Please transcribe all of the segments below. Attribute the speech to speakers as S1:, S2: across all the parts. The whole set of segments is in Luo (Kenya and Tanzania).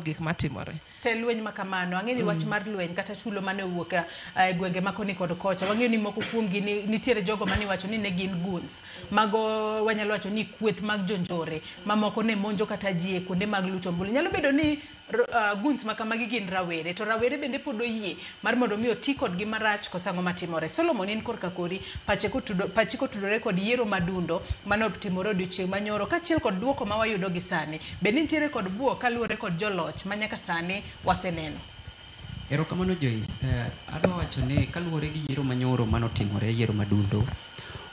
S1: kuom gik matimore.
S2: Te lweny ma kamano, ang'e ni wach mar lweny kata tulo mane owuok e gwenge ma koni kod kocha, wang'eyo ni moko kuomgi ni, nitiere jogo mane iwacho ni ne gin goons. Mago wanyalo wacho ni kweth mag jonjore mamoko ne monjo kata ji e kuonde mag lucho ombulu. Nyalo bedo ni goons ma kamagi gin rawere, to rawere bende pod oyie mar mondo mi oti kodgi marach koso ang'o matimore. Solomon, in korka kori, pache kotudo, pachi kotudore kod yiero madundo mane otimore odiochieng' manyoro kaachiel kod duoko ma wayudo gi sani. Bende nitiere kod buok kaluwore kod joloch ma nyaka sani waseneno?
S3: Erokamano, Joyce. Adwa wacho ni kaluwore gi yiero manyoro manotimore, yiero madundo,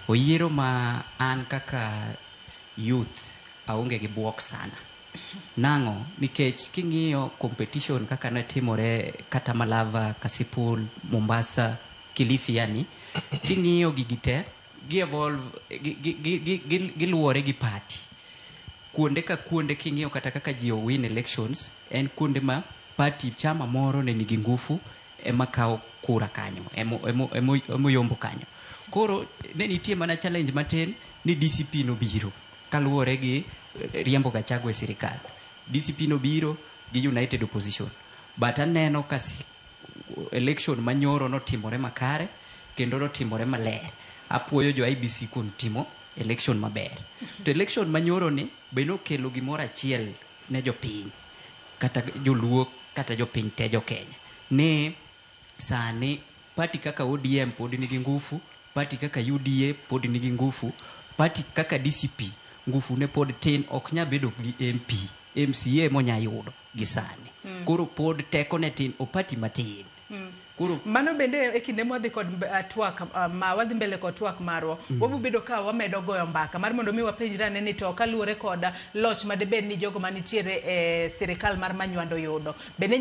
S3: oyiero ma an kaka youth aonge gi buok sana. Nang'o? Nikech king'iyo competition kaka ne timore kata Malava, Kasipul, Mombasa, Kilifi yani, king'iyo gigi te, gi evolve, giluwore gi party. Kuonde ka kuonde king'iyo kata kaka ji win elections, en kuonde ma party, chama moro ne nigi ngufu ema kawo kura kanyo, emoyombo kanyo. Koro ne nitie mana challenge matin ni DCP nobiro kaluwore gi riembo Gachagua e sirikal. DCP nobiro gi United Opposition. But aneno ka election manyoro notimore makare kendo notimore maler. Apuoyo jo IEBC kuom timo election maber. To election manyoro ni be nokelo gimoro achiel ne jopiny, kata joluo kata jopiny te, jo Kenya, ni sani party kaka ODM pod nigi ngufu, party kaka UDA pod nigi ngufu, party kaka DCP ngufu ne pod tin, ok nya bedo gi MP, MCA monya yudo gi sani. Koro pod teko ne tin, o party matin. Koro
S2: Mano bende e kinde mwadhi kod twak ma wadhi mbele kod twak marwa, wabiro bedo ka wamedo goyo mbaka mar mondo mi wapenjre ane ni to kaluwore kod loch madebed ni jogo manitiere e sirikal mar Manywando yudo bende.